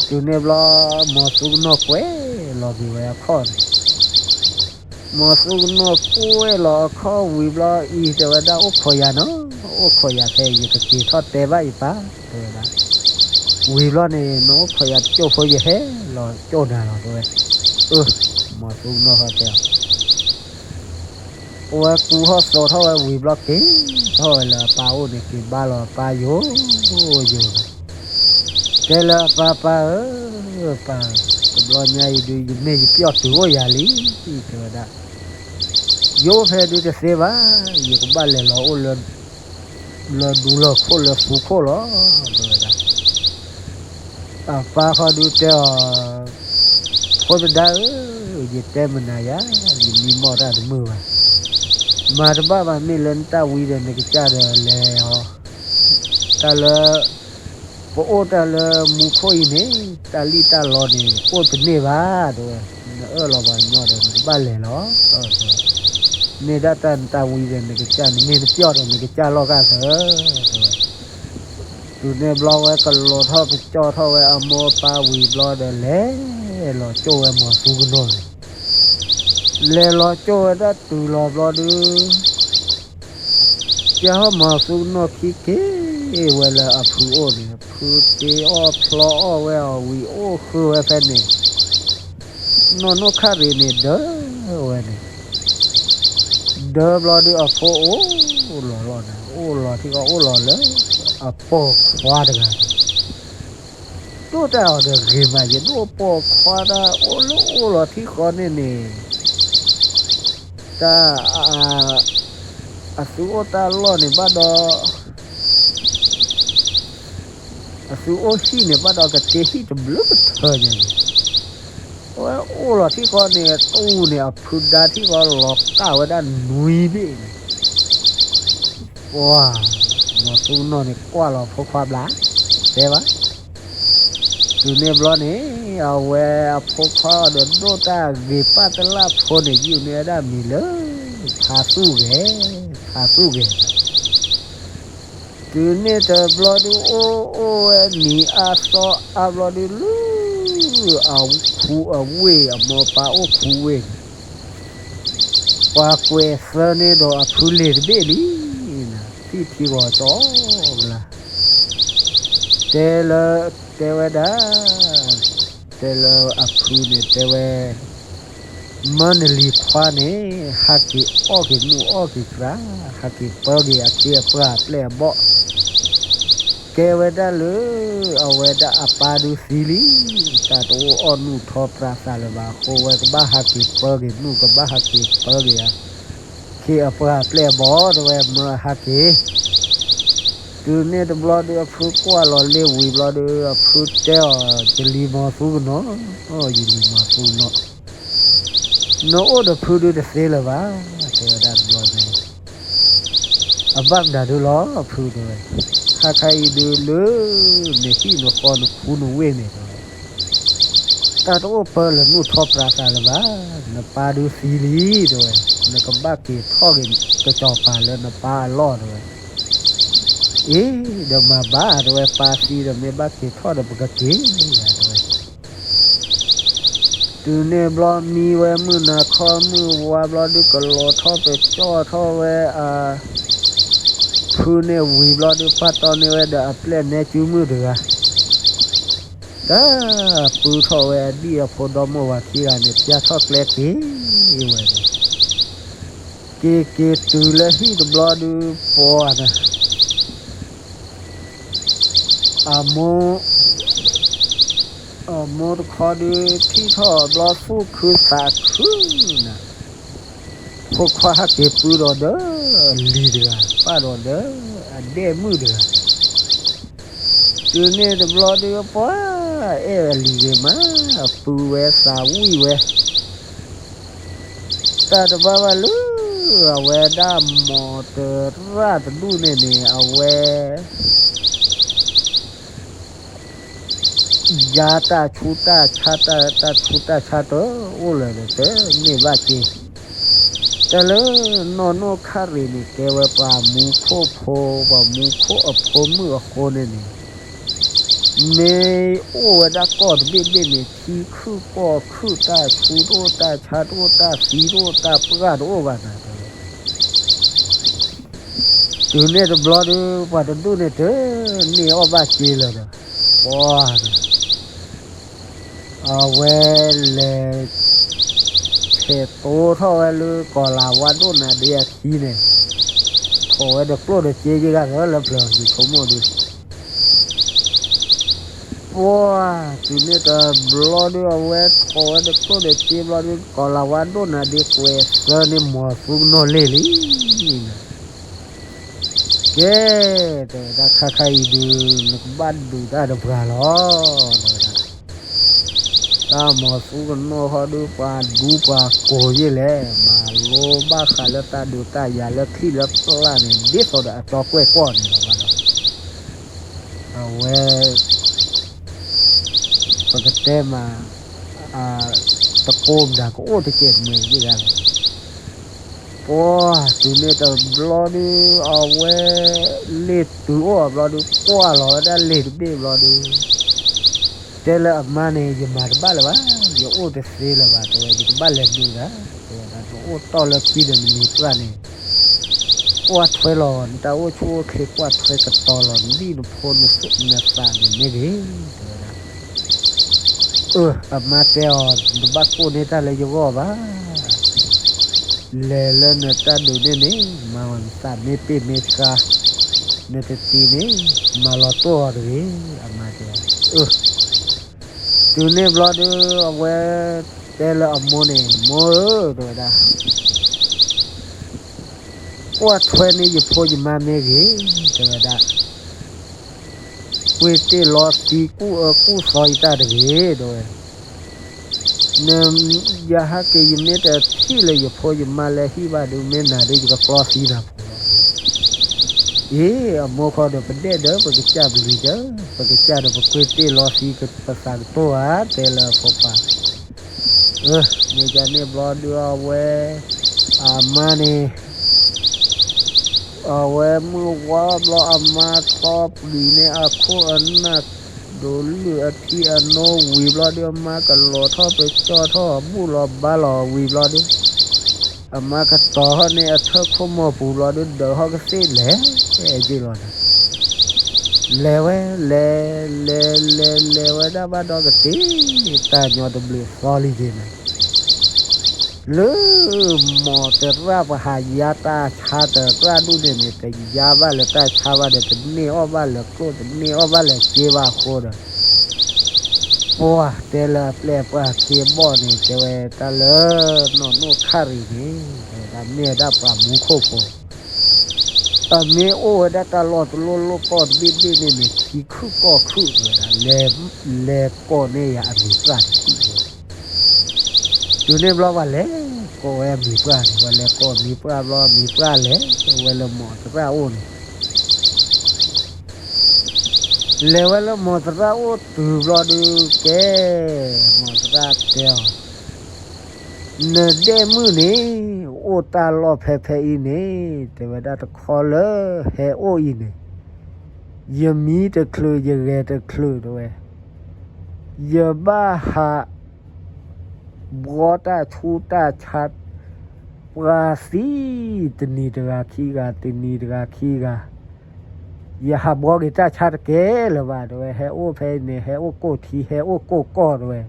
တုၤန့ၣ်ဘျီ မီၤသူကနီၢ်ကွဲၢ်လီၤက့ၤဝဲအခီၣ်န့ၣ်, မီၤသူကနီၢ်ကွဲၢ်လီၤအခီၣ်ဝံၤဘျီအံၤ တဲဝဲဒၣ်အိၣ်ခိးယၤနီၤ, အိၣ်ခိးယၤဖဲ ယကက့ၤထီၣ်တဲဘၣ်ယပၢ် တဲဝဲဒၣ်, ဝံၤဘျီန့ၣ် နအိၣ်ခိးယၤတကၠိၢ်ဖိ ယဟဲလီၤကၠိၢ်နၤလီၤ တဲဝဲ, အၢ မီၤသူကနီၢ်ဃီတဲအီၤ အဝဲကူဟီၣ်သိးထီၣ်ဝဲဝံၤဘျီက့ၤထီၣ်ဝဲလၢအပၢ်အိၣ်န့ၣ် က့ၤဘါလီၤအပၢ်ယိာ်ယိာ်န့ၣ်, တဲလၢအပၢ်ပၢ်ဧၢ, ပၢ်, တဘျီညါအံၤဒုး ယမ့ၢ်ယပျီၢ်တုၤအိၣ်ယၤလံ, တဲဝဲဒၣ်, ယအိၣ်ဖဲဒုးတသ့ဘၣ်, ယကဘၣ်လဲၤလီၤအိၣ်လၢ လၢဒူလၢၢ်ခိၣ်လၢသူခိၣ်လီၤ, တဲဝဲဒၣ် အပၢ်ဃီဒုးတဲအီၤ, ဖိသဒါဧၢ, ယတဲမနၤယၤ, ယမံမီၢ်တၢ်တမုာ်ဘၣ်, မၤတဘၣ်ဘၣ် မ့ၢ်လၢနတၢ်ဝံဒီးနကစၢ်ဒီးလဲၤအီၤ, တၢ်လၢ ပအိၣ်တၢ်လၢမူခိၣ်အံၤန့ၣ် တၢ်လံၣ်တၢ်လီန့ၣ် အိၣ်တန့ၢ်ဘၣ် တဲဝဲ, နအၢၣ်လီၤပှၤကညီဒီး နကဘၣ်လဲၤလီၤ မ့ၢ်ဒၣ်တၢ်နတၢ်ဝံဒီးနကစၢ် နမ့ၢ်နပျီၢ်ဒီးနကစၢ်လီၢ်ကၢ်သၢ တဲဝဲ တုၤန့ၣ်ဘျီဝဲကလီၤထီၣ်ကကၠီၣ်ထီၣ်ဝဲအမိၢ်အပၢ်ဝံၤဘျီဒီး လဲၤလီၤကၠိၣ်ဝဲမီၤသူကနီၤန့ၣ်, လဲၤလီၤကၠိၣ်ဝဲဒၣ်တုၤလီၤဘျီဒုး ကဲဟီၣ်မီၤသူကနီၤခံက့ၤဝဲလၢအဖုအိၣ်န့ၣ်, ဖုတ့အီၣ်ဖျီအီၣ်ဝဲအီၤဝံၤ အိၣ်ဃုဝဲဖဲန့ၣ်, နီၢ်နီၢ်ခရံာ်န့ၣ်ဒၢဝဲန့ၣ်, ဒၢဘျီဒုးအဖိအိၣ်လီၤလီၤန့ၣ်, အိၣ်လီၤထံဃီ အိၣ်လီၤလၢအပိာ်ခွါတဂၤန့ၣ်, ဒိၣ်တၢ်အီၤဒီးဂ့ၤမး ယဒိၣ်ပိာ်ခွါတၢ်အိၣ်လၢအိၣ်လီၤထံဃီန့ၣ်န့ၣ်, တၢ် အသုအိၣ်တၢ်လီၢ်န့ၣ်ဘၣ်ဒီး အသုအိၣ်ဟံၣ်န့ၣ်ဘၣ်ဒီး ကတ့ဟံၣ်တဘျုးကထၢညါန့ၣ်, အဝဲအိၣ်လီၤထံဃီန့ၣ် တူၢ်န့ၣ် အဖုဒါထံဃီလီၤကၢ်ဝဲဒၣ်နွံဘ့ၣ်န့ၣ်, ပှၤ မီၤသူကနီၤန့ၣ် ကွၢ်လီၤဖိခွါဘျါ တဲဘၣ် တုၤန့ၣ်ဘျီန့ၣ် အဝဲအဖိခွါအီၤဒီးဒိၣ်တၢ်ဂ့ၤပၢ်တလၢ်ဖိန့ၣ် ယုၢ်န့ၢ်ဝဲဒၣ်မံၤလၢ ဖါသူၣ်ဂဲၤ, ဖါသူၣ်ဂဲၤ, တုၤန့ၣ်တဘျီဒုး အိၣ်အိၣ်ဝဲနံၤအါသီအါဘျီဒုး လၢအခူအဝ့ၢ် အမိၢ်ပၢ်အိၣ်ခူဝ့ၢ်န့ၣ် ပှၤကွဲးသၢန့ၢ်ဒီးအဖုလ့ၤတဘ့ၣ်လံ, သံၣ်ထံဂီၤကၠီကလါ, တဲလၢ တဲဝဲဒၣ်, တဲလၢအဖုန့ၣ် တဲဝဲ, မၢနလံၤခွါန့ၣ် ဟးက့ၤအီၣ်က့ၤနူၢ်အီၣ်က့ၤကြၢး, ဟးက့ၤပၢက့ၤအခ့အပှၢ်အပျဲၢ်အဘီၣ် ကဲဝဲဒၣ်လၢ အဝဲဒၣ်အပၢ်ဒုးသံလံ, တၢ်တအိၣ်အီၣ်နူၢ်ထီပြးသးလၢၤဘၣ်အဃိ ဝဲကဘၣ်ဟးက့ၤပၢက့ၤနူၢ် ကဘၣ်ဟးက့ၤပၢက့ၤအခ့အပှၢ်အပျဲၢ်အဘီၣ် တဲဝဲ မၢအဟးက့ၤ, တုၤန့ၣ်တဘျီဒုး အဖုကွၢ်လီၤလ့ၤဝံၤဘျီဒုး အဖုတဲအီၤ ယလံၤမီၤသူကနီၤ, ယလံၤမီၤသူကနီၤ နအိၣ်ဒီးဖုဒုးတသ့လၢၤဘၣ်, တဲဝဲဒၣ်တဘျီညါအံၤ, အဘၣ်မတၤဒုးလီၤဖုတဲဝဲ, ခါခါအံၤဒုးလၢ နဟံၣ်နဃီနခူနဝ့ၢ်န့ၣ်တဲဝဲ, တၢ်တအိၣ်ပၢလၢနူၢ်ထီပြးသးလၢၤဘၣ်, နပၢ်ဒုးသံလံတဲဝဲ, နကဘၣ်က့ၤထီၣ်က့ၤကစီၤပၤလၢနပၢ်အလီၢ်တဲဝဲ, အ့ ဒီးမၤဘၣ်တဲဝဲ ပၢ်သံဒီးမ့ၢ်ဘၣ်က့ၤထီၣ်ဒီးပကက့ၤယၤတဲဝဲ တုၤန့ၣ်ဘျီမံဝဲမုၢ်နၤခီမုၢ်ဝါဘျီဒုး ကလီၤထီၣ်ပကၠီၣ်ထီၣ်ဝဲအ ဖုန့ၣ်ဝံၤဘျီဒုး ပာ်တီန့ၢ်ဝဲဒီးအပျဲၢ်နဲကၠူမုၣ်တဂၤ, တၢ်ပုထီၣ်ဝဲအဒံၣ်အဖိဒီမိၢ်ဝၤခံဂၤန့ၣ် ပျၢ်ထီၣ်ကျဲက့ၤဝဲန့ၣ်, က့ၤက့ၤတုၤလၢဟံၣ်တဘျီဒုး ပှၤန့ၣ် အမိၢ် အမိၢ်တခီဒုး ထံၣ်ထီၣ်ဘျီသူၣ်ခုသးခုန့ၣ်, ဖိခွါဟဲက့ၤပုၢ်ဒီးဒီး အလံၤတဂၤ ပာ်ဒီးဒီး အဒဲၣ်မုၣ်တဂၤ, တုၤန့ၣ်တဘျီဒုး ပှၤအဲၣ်အလံၤဂ့ၤမး အပုၢ်ဝဲသးဝံၣ်ဝဲ တၢ်တဘၣ်ဘၣ်လၢ အဝဲဒၣ်မီၤတရၣ်တဒူၣ်န့ၣ်န့ၣ် အဝဲ ယါတၢ်ဆူးတၢ်ဆါ တၢ်ဆူးတၢ်ဆါတအိၣ်လၢၤဒီး တန့ၢ်ဘၣ်က့ၤ, တၢ်လၢနီၢ်နီၢ်ခရံာ်န့ၣ် ကဲဝဲပှၤမူခိၣ်ဖိ ပှၤမူခိၣ်အဖိမုၣ်အဃိန့ၣ်န့ၣ် မ့ၢ်အိၣ်ဝဲဒၣ်ကီၢ်တဘ့ၣ်ဘ့ၣ်န့ၣ် ထံခုၣ်ကီၢ်ခုၣ် တၢ်ဆူးတအိၣ် တၢ်ဆါတအိၣ် တၢ်သံတအိၣ် တၢ်ပှၢ်တအိၣ်ဘၣ်နၤတဲဝဲ တုၤန့ၣ်တဘျီဒုး ပှၤတဒူၣ်န့ၣ် တန့ၢ်အီၣ်ဘၣ်က့ၤလၢၤဒီး ပှၤ အဝဲလဲၤ ဆဲးတိထီၣ်ဝဲလၢကီၤလၤဝါဒိၣ်နၤဒ့အခံန့ၣ်, ထိးဝဲဒီးကျိၣ်ဒီးစ့ယဂၤသၢလၢပျၢၤ ယဆိကမိၣ်ဒုး ပှၤ တုၤန့ၣ်တဘျီဒုး အဝဲထိးဝဲဒီးကျိၣ်ဒီးစ့ဘျီဒုး ကီၤလၤဝါဒိၣ်နၤဒ့ကွဲးသၢန့ၢ်မီၤသူကနီၤလ့ၣ်လံနၤ ကဲ တဲဝဲဒၣ် ခါခါအံၤဒုး နကဘၣ်ဒုးတၢ်တပှၤလီၤ တဲဝဲဒၣ် တၢ်မီၤသူကနီၤဃီဒုး ပှၤဒူပှၤကိးယ့ၢ်လဲၣ် မၤလိဘၣ်ဃးလၢတၢ်ဒုးတၢ်ယၤလၢချံၣ်လၢပျၢ်န့ၣ် ဒ်သိးဒီးအကၠီကွဲၢ်ကွီၢ်န့ၣ်လီၤဘၣ်ဒီး အဝဲ ပကတဲမး တကိးမတၤကအိၣ်တကဲးတမှဲၤယ့ၢ်ဂၤလီၤ ပှၤတုၤန့ၣ်တဘျီဒုး အဝဲ လ့ၢ်တုၤအိၣ်အဘျီဒုး ကွၢ်လီၤဝဲဒၣ်လ့ၢ်တဘ့ၣ်ဘျီဒုး တဲလၢအမါန့ၣ် ယမၤတဘၣ်လၢၤဘၣ်, ယအိၣ်တသ့လၢၤဘၣ် တဲဝဲ, ယကဘၣ်လဲၤဒုးဒၣ် တဲဝဲဒၣ်, နအိၣ်တီၢ်လၢခံဒီးနမံၤပှၢ်န့ၣ် ကွၢ်ထွဲလီၤ နတၢ်အိၣ်ဆူၣ်အိၣ်ချ့ ကွၢ်ထွဲကတီၤလီၤ နဘံၣ်နဖိနသးန့ၣ်မ့ၢ်ဂ့ၤ တဲဝဲဒၣ်. အၢ အမါတဲအီၤ, နတဘၣ်ကိၢ်န့ၢ်တၢ်လၢယဂီၢ်ဘၣ်. လဲၤလၢနတၢ်ဒုးန့ၣ်န့ၣ် မၤအီၤနသးမ့ၢ်ပ့ၢ်မ့ၢ်ဆှါ, နတတံၤန့ၣ် မၤလီၤတိၢ်အီၤတဂ့ၤ, အမါတဲအီၤ. အၢ တုၤန့ၣ်ဘျီဒုး အဝဲ တဲလၢအမိၢ်န့ၣ်, မိၢ်ဧၢ, တဲဝဲဒၣ်, ကွၢ်ထွဲန့ၢ်ယဖိယမါမ့ၢ်ဂ့ၤ, တဲဝဲဒၣ်, ပှ့ၤတ့ၢ်လီသံကူၣ်အၢကူၣ်သီယတၢ်တဂ့ၤ, တဲဝဲ. န ယဟးက့ၤ ယမ့ၢ်တထံၣ်လၢယဖိယမါလၢဟံၣ်ဘၣ်ဒုး မ့ၢ်နၤဒုး ယကကျီသံနၤဖိလီၤ. အ့ အမိၢ်ဃီဒီး ပဒဲၣ်ဒီး ပကစၢ်ပလံၤဒီး ပကစၢ်ဒီး ပကွ့တ့ၢ်လီသံ ပသးကတိၤဧါ, တဲလၢအဖိခွါ. အၢ မ့ၢ်ကန့ၣ်ဘျီဒုး အဝဲ အမါန့ၣ် အဝဲမုၢ်ဝါဘျီ အမါချီပျံၤန့ၢ်အခိၣ်အနၢ် ဒိးလုၢ်အထံအနိဝံၤဘျီဒုး အမါကလီၤထီၣ်ပကၠီၣ်ထီၣ် အဘူၣ်လီၤဘါလီၤဝံၤဘျီဒုး အမါကတီၤထီၣ်န့ၢ်အထၢၣ်ခိၣ်မိၢ်ပူၤဘျီဒုး ဒၢးထီၣ်ကသ့ၣ်လဲၤက့ၤလီၤဒီး လဲၤဝဲ လဲၤ လဲၤ လဲၤ လဲၤဝဲဒၣ်ဘၣ်ဒီးကတ့ၢ် တၢ်ညီတဘျုးသီလံက့ၤန့ၣ် လၢ မိၢ်တရၣ်ပှၤဟးယါတၢ်ဆါတရၣ်ဒူၣ်န့ၣ်န့ၣ် တယါဘၣ်လၢတၢ်ဆါဘၣ်ဒီး တန့ၢ်အီၣ်ဘၣ်လၢကျိၣ် တန့ၢ်အီၣ်ဘၣ်လၢစ့ဘၣ်အဃိဒီး ပှၤတဲလၢအပျဲၢ်ပှၢ်ခ့အဘီၣ်န့ၣ် တဲဝဲတၢ်လၢ နီၢ်နိၣ်ခၣ်ရံၣ်န့ၣ် တဲဝဲဒၣ်မ့ၢ်ဝဲဒၣ်ပှၤမူခိၣ်ဖိ အမ့ၢ်အိၣ်ဝဲဒၣ်တၢ်လီၢ်တလီၢ်လီၢ်ကီၢ်တဘ့ၣ်ဘ့ၣ်န့ၣ်န့ၣ် ထံခုၣ်ကီၢ်ခုၣ်တဲဝဲဒၣ် လဲၤကိးန့ၢ်ယၤအမံၤပှၢ်တထံၣ်တဲဝဲ. တုၤန့ၣ်ဘျီပှၤလဲၤကိးဝဲအမံၤပှၢ်န့ၣ် ပှၤလဲၤကိးအမံၤပှၢ်ဘျီ အမံၤပှၢ်လဲၤဝဲလၢမိၢ်တရၣ်အိၣ်န့ၣ် လဲၤဝဲလၢမိၢ်သရၣ်အိၣ်တုၤဘျီဒုးကဲ, မိၢ်သရၣ်တဲအီၤ, နဒဲၣ်မုၣ်န့ၣ် အိၣ်တၢ်လီၢ်ဖဲဖဲအံၤန့ၣ် တဲဝဲဒၣ်တခီလၢဟဲအိၣ်အံၤန့ၣ် ယမံတချုးယဂဲၤတချုးတဲဝဲ, ယဘၣ်ဟး ဘှီတၢ်ဆူးတၢ်ဆါ ပှၤသံ တနံၤတဂၤခံဂၤ တနံၤတဂၤခံဂၤ ယဟးဘှီက့ၤတၢ်ဆါတကဲလၢၤဘၣ်တဲဝဲ, ဟဲအိၣ်ဖဲအံၤန့ၣ် ဟဲအိၣ်ကိၢ်ထံ ဟဲအိၣ်ကိၢ်ကီၢ်တဲဝဲ,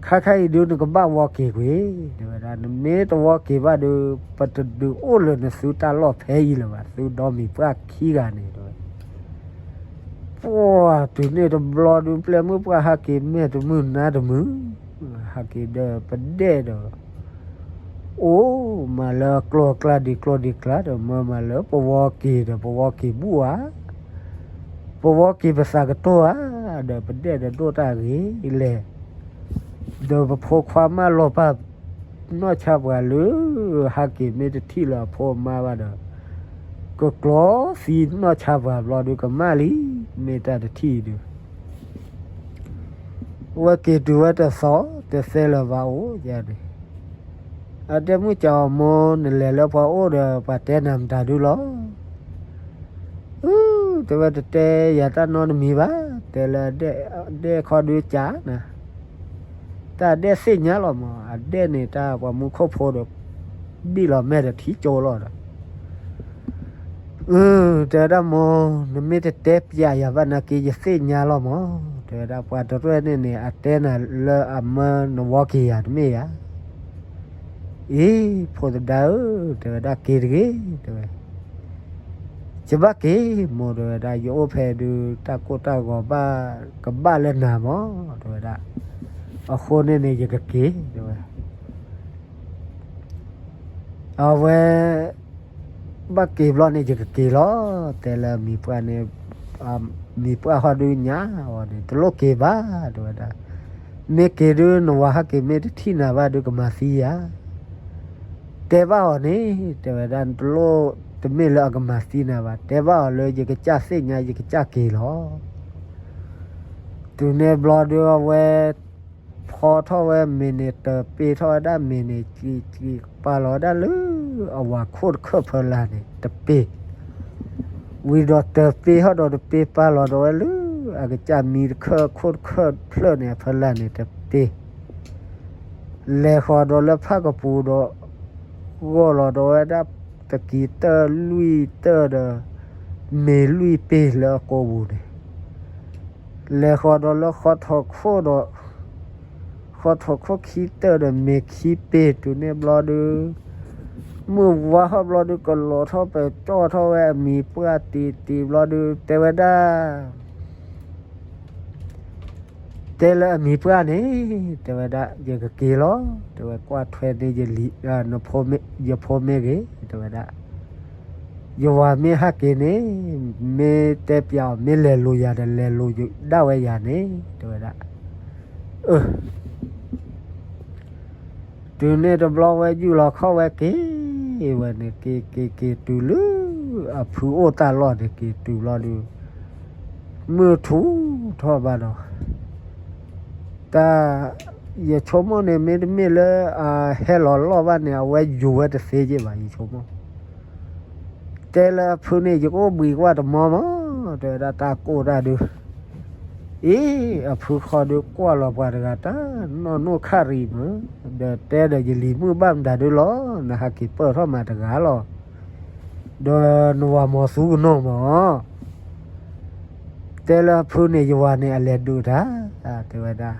ခါခါအံၤဒုးနကဘၣ်ဝီက့ၤကွံာ် တဲဝဲဒၣ်, နမ့ၢ်တဝီက့ၤဘၣ်ဒုး ပတဒုးအိၣ်လၢနသုတၢ်လီၢ်ဖဲအံၤလၢၤဘၣ် သုဒီမံၤပှၢ်ခံဂၤန့ၣ်တဲဝဲ. ပှၤတုၤန့ၣ်တဘျီဒုး ပျဲၢ်မုၣ်ပှၢ်ဟးက့ၤမဲာ်တမုာ်နါတမုာ်, ဟးက့ၤဒီးပဒဲၣ်ဒီး အိၣ်မးလၢကျိကျါဒံးကျိဒံးကျါဒီး မၢမးလၢပဝီက့ၤဒီး ပဝီက့ၤဘူၣ်ဧါ, ပဝီက့ၤပသးကတိၤဧါ, ဒီးပဒဲၣ်ဒီးဒိၣ်တၢ်ဂ့ၤလဲၣ်, ဒီးပဖိခွါမၢလီၤပၢ် နီၢ်ဆါပှၤလၢ ဟးက့ၤမ့ၢ်တထံၣ်လၢအဖိအမါဘၣ်ဒီး ကကျီသံနီၢ်ဆါပှၤဘျီဒုးကမၣ်လံ, မ့ၢ်တၢ်တထံၣ်ဒုး ဝဲက့ၤတုၤဝဲတသီ တသဲလၢၤဘၣ်အိၣ်ယၤန့ၣ်, အဒဲၣ်မုၣ်ကၠီအမိၢ် နလဲၤလၢပှၤအိၣ်ဒီး ပှၤတဲနၤမတၤဒုလီၤ. အ တဲဝဲတတဲယၤတၢ်နီတမံၤဘၣ်, တဲလၢဒဲၣ်ခီဒုကၠးနၤ, တၢ်ဒဲၣ်သ့ၣ်ညါလီၤမး, အဒဲၣ်န့ၣ်တၢ်ပှၤမူခိၣ်ဖိဒီး ဘံၣ်လီၤမဲာ်ဒီးထံကၠိလီၤဒီး အ တဲဝဲဒၣ်မိၢ် နမ့ၢ်တတဲပျးယၤဘၣ်နာ်က့ ယသ့ၣ်ညါလီၤမး, တဲဝဲဒၣ်ပှၤတရၢၢ်န့ၣ်န့ၣ် အတဲနၤလၢအမၢနဝီက့ၤယၤတမ့ၢ်ဧါ. အ့ ဖိသဒါဧၢ, တဲဝဲဒၣ်က့ၤတဂ့ၤ, တဲဝဲ ယဘၣ်က့ၤမိၢ် တဲဝဲဒၣ် ယအိၣ်ဖဲဒုး တၢ်ကိၢ်တၢ်ဂီၤဘၣ်ကဘၣ်လၢနၤမး, တဲဝဲဒၣ် အဃိန့ၣ်န့ၣ် ယကက့ၤ တဲဝဲ အဝဲ ဘၣ်က့ၤဘျီန့ၣ် ယကက့ၤလီၤ, တဲလၢမံၤပှၢ်န့ၣ်, မံၤပှၢ်ဟီဒုညါအီၤန့ၣ် တလိၣ်က့ၤဘၣ် တဲဝဲဒၣ်, မ့ၢ်က့ၤဒုး နဝၤဟဲက့ၤမ့ၢ်တထံၣ်နၤဘၣ်ဒုးကမၤသံယၤ, တဲဘၣ်အီၤန့ၣ် တဲဝဲဒၣ် တလိၣ်တမ့ၢ်လၢအကမၤသံနၤဘၣ်, တဲဘၣ်အီၤလၢ ယကစၢ်သ့ၣ်ညါ ယကစၢ်က့ၤလီၤ. တုၤန့ၣ်ဘျီဒုးအဝဲ ဖီထီၣ်ဝဲမ့ၤန့ၣ် တပ့ၤထီၣ်ဝဲဒၣ်မ့ၤန့ၣ် ကံကံပာ်လီၤဝဲဒၣ်လၢ အဝၤခိၣ်တခၢၣ်ဖီလာ်န့ၣ် တပ့ၤ ဝံၤဒီးတပ့ၤဟီၣ်ဒီးတပ့ၤပာ်လီၤဒီးဝဲလၢ အကစၢ်မံတခၢၣ်ခိၣ်တခၢၣ်ဖျၢၣ်န့ၣ် အဖီလာ်န့ၣ်တပ့ၤ လဲၤဃီၤဒီးလၢဖၣ်ကပူၤဒီး ဂီၢ်လီၤဒီးဝဲဒၣ် တကံၤတၢၢ်လွံၢ်တၢၢ်ဒီး မ့ၤလွံၢ်ပ့ၤလၢအကိာ်ပူၤန့ၣ် လဲၤဃီၤဒီးလၢဃီထီၣ်ခိၣ်ဒီး ဃီထီၣ်ခိၣ်ခံတၢၢ်ဒီးမ့ၤခံပ့ၤတုၤန့ၣ်ဘျီဒုး မုၢ်ဝါထီၣ်ဘျီဒုး ကလီၤထီၣ်ပကၠီၣ်ထီၣ်ဝဲအမံၤပှၢ်တံၤတံၤဘျီဒုး တဲဝဲဒၣ် တဲလၢအမံၤပှၢ်န့ၣ် တဲဝဲဒၣ် ယကက့ၤလီၤ တဲဝဲ ကွၢ်ထွဲန့ၢ်ယလံၤ ယဖိမ့ၢ်ဂ့ၤ တဲဝဲဒၣ် ယဝၤမ့ၢ်ဟးက့ၤန့ၣ် မ့ၢ်တဲပျးအီၤ မ့ၢ်လဲၤလိာ်ယၤဒီး လဲၤလိာ်ဒၣ်ဝဲယၤန့ၣ် တဲဝဲဒၣ် အၢ တုၤန့ၣ်တဘျီဝဲ ယူၢ်လီၤခီၣ်ဝဲက့ၤဝဲန့ၣ် က့ၤက့ၤက့ၤတုၤလၢ အဖုအိၣ်တၢ်လီၢ်န့ၣ် က့ၤတုၤဘျီဒုး မုၢ်ထူထီၣ်ဘၣ်ဒီး တၢ် ယဆိကမိၣ်န့ၣ် မ့တမ့ၢ်လၢအဟဲလီၤလီၢ်ဘၣ်န့ၣ် အဝဲယိၤဝဲတသ့က့ဘၣ် ယဆိကမိၣ် တဲလၢအဖုန့ၣ် ယကအိၣ်ဘှံးကွၢ်တမီမး တဲဝဲဒၣ် တၢ်ကိၢ်တၢ်ဒုး အ့ အဖုဃီဒုးကွၢ်လီၤပှၤတဂၤ တၢ်နီၢ်နီၢ်ခၣ်ရံၣ်မး ဒီးတဲဒီး ယလံၤမုၣ်ဘၣ်မတၤဒုလီၤ နဟးက့ၤပၢၢ်ထီၣ်မးတဂၤလီၤ ဒီးနဝၤမီၤသူကနီၢ်မး တဲလၢအဖုန့ၣ် ယဝၤန့ၣ်အလဲၤဒုးတၢ် တဲဝဲဒၣ်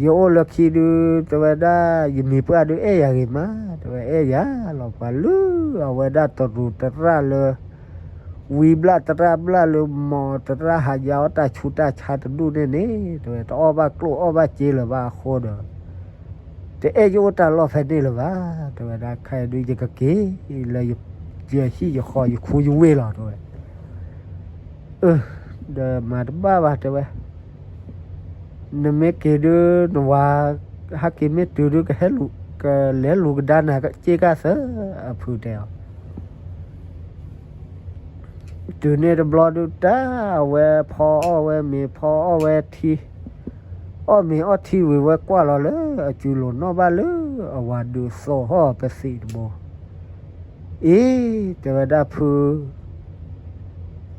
ယအိၣ်လၢခံဒုး တဲဝဲဒၣ် ယမံၤပှၢ်ဒုးအဲၣ်ယၤဂ့ၤမး တဲဝဲ အဲၣ်ယၤလီၤ ပှၤလၢအဝဲဒၣ်တရူးတရၣ်လၢ ဝံဘျၣ်တရၣ်ဘျၣ်လၢ မီၤတရၣ်ဟးယါအီၣ်တၢ်ဆူးတၢ်ဆါတဒူၣ်န့ၣ်န့ၣ် တဲဝဲ တအီၣ်ဘၣ်ကျိၣ်အီၣ်ဘၣ်စ့လၢၤဘၣ်အဃိဒီး တအဲၣ်ယအိၣ်တၢ်လီၢ်ဖဲန့ၣ်လၢၤဘၣ် တဲဝဲဒၣ် ခဲအံၤဒုး ယကက့ၤလၢ ယဟံၣ်ယဃီ ယခူယဝ့ၢ်လီၤ တဲဝဲ အၢ ဒီးမၤတဘၣ်ဘၣ် တဲဝဲ နမ့ၢ်က့ၤဒုး နဝၤ ဟဲက့ၤမ့ၢ်တုၤဒုး ကဟဲလူၤ ကလဲၤလူၤကဒါနၤက့ကၢ်သၢ အဖုတဲအီၤ တုၤန့ၣ်တဘျီဒုး တၢ်အဝဲဖီအီၣ်ဝဲမ့ၤ ဖီအီၣ်ဝဲထံ အီၣ်မ့ၤအီၣ်ထံဝံၤ ဝဲကွၢ်လီၤလၢ အစုလိၤနီၣ်ဘၣ်လၢအဝၤဒုးသိးဟီၣ်ပသံးတဘိ အ့ တဲဝဲဒၣ်ဖု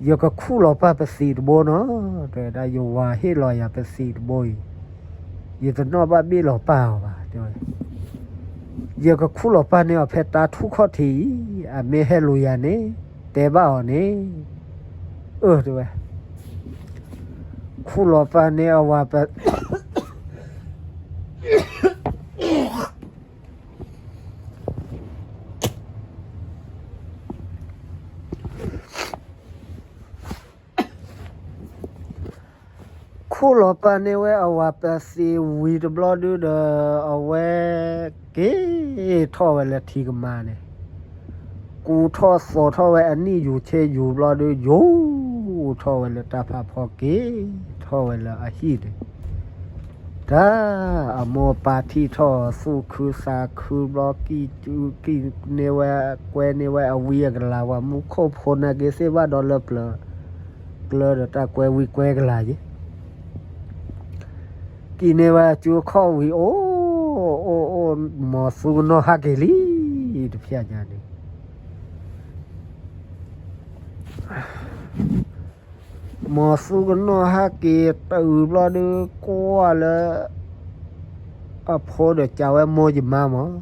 ယကခူၣ်လီၤပာ်ပသံးတဘိနီၤ တဲဝဲဒၣ် ယဝၤဟ့ၣ်လီၤယၤပသံးတဘိအံၤ ယတနီၣ်ဘၣ်ဘ့ၣ်လီၤပာ်အီၤဘၣ် တဲဝဲ ယကခူၣ်လီၤပာ်န့ၢ်အီၤဖဲတၢ်ထူၣ်ခီၣ်ထံးအံၤ အမ့ၢ်ဟဲလိာ်ယၤန့ၣ် တဲဘၣ်အီၤန့ၣ် အၢ တဲဝဲ ခူၣ်လီၤပာ်န့ၢ်အဝၤပ ခူၣ်လီၤပာ်န့ၢ်ဝဲအဝၤပသံးဝံၤတဘျီဒုဒီး အဝဲက့ၤထီၣ်ဝဲလၢထံကမါန့ၣ် ကူထီၣ်သိးထီၣ်ဝဲအနံၣ်ယူၤဆ့ယူၤဘျီဒု ယူၤထီၣ်ဝဲလၢတၢ်ဖးဖီ က့ၤထီၣ်ဝဲလၢအဟံၣ်န့ၣ် တၢ်အမိၢ်ပၢ်ထံၣ်ထီၣ်သူၣ်ခုသးခုဘျီ ကံၣ်န့ၢ်ဝဲ ကွဲန့ၢ်ဝဲအဝံအကလၤ ပှၤမူခိၣ်ဖိနာ်က့ၤသ့ၣ်ဘၣ်ဒီးလၢပျၢၤ ကျၢဒီးတၢ်ကွဲဝံကွဲကလၤယ့ ကံၣ်န့ၢ်ဝဲအစုအခီၣ်ဝံၤ အိၣ် အိၣ် အိၣ် မီၤသူကနီၢ်ဟဲက့ၤလံ တဖျဲညါန့ၣ် မီၤသူကနီၢ်ဟဲက့ၤတုၤဘျီဒု ကွၢ်လၢ အဖိဒီး ကးဝဲမိၢ်ယမါမး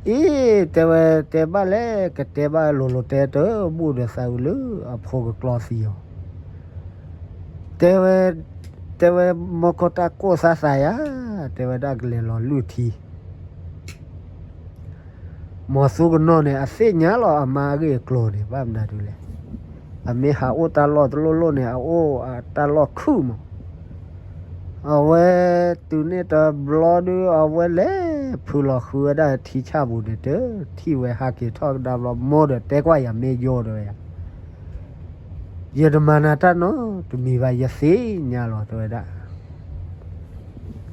အ့ တဲဝဲ တဲဘၣ်လဲၣ် ကတဲဘၣ်လိၤလိၤ တဲတဘူၣ်ဒီးသးဝံၤလၢအဖိကကျီသံအီၤ တဲဝဲ တဲဝဲ မီၢ်ခိၣ်တၢ်ကိၢ်သးသးယၤ တဲဝဲဒၣ်ကလဲၤလီၤလုၢ်ထံ မီၤသူကနီၢ်န့ၣ် အသ့ၣ်ညါလီၤအမါအဂ့ၢ်အကျိၤန့ၣ် ဘၣ်မနုၤဒ်လဲၣ် အမ့ၢ်ဟးအိၣ်တၢ်လီၢ်တလိၣ်လိၣ်န့ၣ် အအိၣ်တၢ်လီၢ်ခုၣ်မး အဝဲတုၤန့ၣ်တဘျီဒု အဝဲလဲၤဖုးလီၤဃုဝဲဒၣ်ထံဆၣ်ပူၤန့ၣ် တထံၣ်ဝဲဟးက့ၤထီၣ်ကဒါဘျီ မိၢ်ဒီးတဲကွၢ်ယၤမ့ၢ်ယိၣ်တဲဝဲယၤ ယတမၤနၤတၢ်နီတမံၤဘၣ် ယသ့ၣ်ညါလီၤ တဲဝဲဒၣ်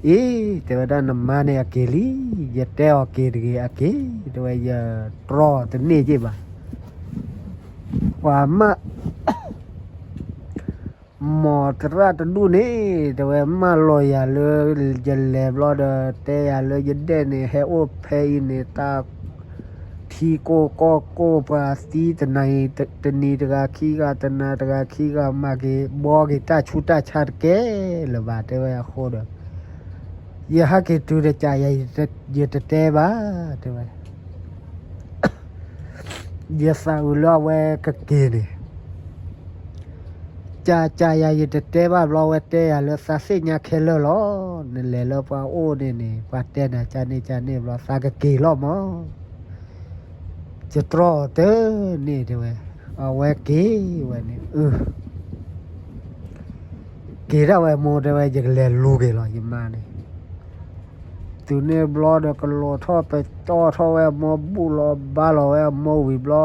အ့ တဲဝဲဒၣ် နမါန့ၣ်အက့ၤလံ ယတဲအီၤက့ၤတဂ့ၤအက့ၤ တဲဝဲ ယတြီတန့ၢ်က့ၤဘၣ် ပှၤမး မီၤတရၣ်တဒူၣ်န့ၣ် တဲဝဲ မၢလီၤယၤလၢ ယလဲၤဘျီဒီး တဲယၤလၢယဒဲၣ်န့ၣ် ဟဲအိၣ်ဖဲအံၤန့ၣ် တၢ် ထံကိၢ်ကီၢ်ကိၢ် ပှၤသံတနၤအံၤ တနံၤတဂၤခံဂၤ တနၤတဂၤခံဂၤ မၤက့ၤဘှီက့ၤတၢ်ဆူးတၢ်ဆါတကဲလၢၤဘၣ် တဲဝဲအဃိဒီး, ယဟဲက့ၤတုၤဒီး ကးယၤ ယတတဲဘၣ် တဲဝဲ. ယသးအုးလၢအဝဲကက့ၤန့ၣ်, ကးကးယၤ ယတတဲဘၣ်ဘျီ အဝဲတဲယၤလၢ သးသ့ၣ်ညါခဲလၢာ်လီၤ. နလဲၤလၢပှၤအိၣ်န့ၣ်န့ၣ် ပှၤတဲနၤကန့ၣ်ကန့ၣ်ဘျီ သးကက့ၤလီၤမး. ယတြီအီၤတန့ၢ် တဲဝဲ. အဝဲက့ၤဝဲန့ၣ် အ က့ၤဒၣ်ဝဲမိၢ် တဲဝဲ, ယကလဲၤလူၤက့ၤလီၤ ယမါန့ၣ်. တုၤန့ၣ်ဘျီဒီး ကလီၤထီၣ်ပတီၢ်ထီၣ်ဝဲအမိၢ် ဘူၣ်လီၤဘါလီၤဝဲအမိၢ်ဝံၤဘျီ,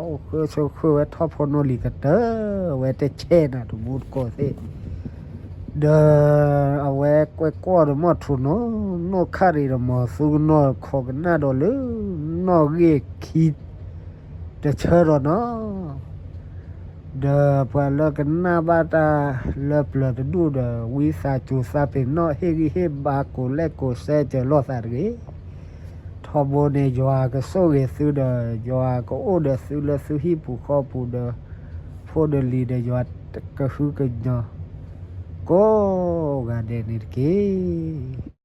အိၣ်ဃုဆိးဃုဝဲထီၣ်ဖိနီၣ်လံၤကတၢၢ် ဝဲတဆဲးနၤတမူတကိးသ့ၣ် ဒီးအဝဲကွဲးကွီၢ်ဒီး မီၢ်ထူးနီၢ်နီၢ်ခါရံၤဒီး မီၤသူကနီၢ်ခိးကနၣ်ဒီးလၢ နီၣ်ဂံၢ်ခံ တဆၢဒီးနီၤ, ဒီးပှၤလၢကနၣ်ဘၣ်တၢ်လၢပျၢၤတဒူၣ်ဒီး ဝံသးစူၤသးပ့ၤနီၣ် ဟ့ၣ်ဂံၢ်ဟ့ၣ်ဘါ ကိးလဲၣ်ကိးစဲ စၢၤလိာ်သးတဂ့ၤ. ထီဘိန့ၣ် ယွၤကဆိၣ်ဂ့ၤသုဒီး ယွၤကအိၣ်ဒီးသုလၢသုဟံၣ်ပူၤဃီပူၤဒီး ဖိဒီးလံၤဒီး ယွၤကဟုကညီၤ ကိးဂၤဒဲးန့ၣ်တက့ၢ်.